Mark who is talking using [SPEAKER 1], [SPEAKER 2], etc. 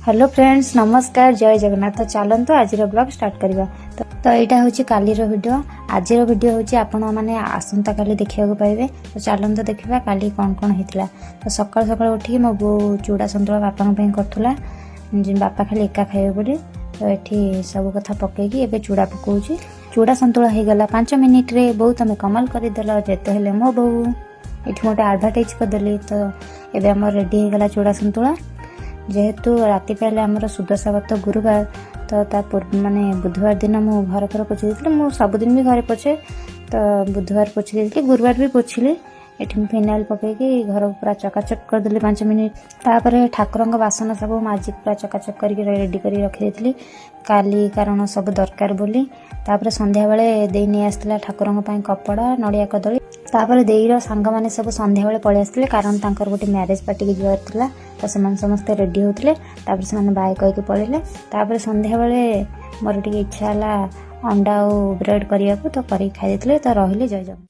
[SPEAKER 1] Hello friends, ନମସ୍କାର, ଜୟ ଜଗନ୍ନାଥ। ଚାଲନ୍ତୁ, ଆଜିର ବ୍ଲଗ୍ ଷ୍ଟାର୍ଟ କରିବା। ତ ଏଇଟା ହେଉଛି କାଲିର ଭିଡ଼ିଓ। ଆଜିର ଭିଡ଼ିଓ ହେଉଛି ଆପଣମାନେ ଆସନ୍ତାକାଲି ଦେଖିବାକୁ ପାଇବେ। ତ ଚାଲନ୍ତୁ ଦେଖିବା କାଲି କ'ଣ କ'ଣ ହେଇଥିଲା। ତ ସକାଳୁ ସକାଳୁ ଉଠିକି ମୋ ବୋଉ ଚୁଡ଼ା ସନ୍ତୁଳା ବାପାଙ୍କ ପାଇଁ କରୁଥିଲା ଯେ ବାପା ଖାଲି ଏକା ଖାଇବେ ବୋଲି। ତ ଏଠି ସବୁ କଥା ପକେଇକି ଏବେ ଚୁଡ଼ା ପକଉଛି। ଚୁଡ଼ା ସନ୍ତୁଳା ହେଇଗଲା 5 ମିନିଟ୍ରେ। ବୋଉ, ତମେ କମାଲ କରିଦେଲ, ଯେତେ ହେଲେ ମୋ ବୋଉ। ଏଠି ମୁଁ ଗୋଟେ ଆଡ଼ଭର୍ଟାଇଜ୍ କରିଦେଲି। ତ ଏବେ ଆମର ରେଡ଼ି ହେଇଗଲା ଚୁଡ଼ା ସନ୍ତୁଳା। ଯେହେତୁ ରାତି ପାଇଲେ ଆମର ସୁଦଶା ବ୍ରତ ଗୁରୁବାର, ତ ତା ପୂର୍ବ ମାନେ ବୁଧବାର ଦିନ ମୁଁ ଘର ଫର ପୋଛି ଦେଇଥିଲି। ମୁଁ ସବୁଦିନ ବି ଘରେ ପୋଛେ। ତ ବୁଧବାର ପୋଛି ଦେଇଥିଲି, ଗୁରୁବାର ବି ପୋଛିଲି। ଏଠି ମୁଁ ଫିନାଇଲ୍ ପକେଇକି ଘର ପୁରା ଚକାଚକ କରିଦେଲି 5 ମିନିଟ୍। ତାପରେ ଠାକୁରଙ୍କ ବାସନ ସବୁ ମାଜିକି ପୁରା ଚକାଚକ କରିକି ରେଡ଼ି କରିକି ରଖିଦେଇଥିଲି କାଲି, କାରଣ ସବୁ ଦରକାର ବୋଲି। ତାପରେ ସନ୍ଧ୍ୟାବେଳେ ଦେଇ ନେଇ ଆସିଥିଲା ଠାକୁରଙ୍କ ପାଇଁ କପଡ଼ା, ନଡ଼ିଆ, କଦଳୀ। ତାପରେ ଦେଇର ସାଙ୍ଗମାନେ ସବୁ ସନ୍ଧ୍ୟାବେଳେ ପଳେଇ ଆସିଥିଲେ, କାରଣ ତାଙ୍କର ଗୋଟେ ମ୍ୟାରେଜ୍ ପାର୍ଟିକି ଯିବାର ଥିଲା। ତ ସେମାନେ ସମସ୍ତେ ରେଡ଼ି ହେଉଥିଲେ। ତାପରେ ସେମାନେ ବାଏ କହିକି ପଳେଇଲେ। ତାପରେ ସନ୍ଧ୍ୟାବେଳେ ମୋର ଟିକେ ଇଚ୍ଛା ହେଲା ଅଣ୍ଡା ଆଉ ବ୍ରେଡ଼୍ କରିବାକୁ, ତ କରିକି ଖାଇ ଦେଇଥିଲେ। ତ ରହିଲି, ଜୟ ଜଗନ୍ନାଥ।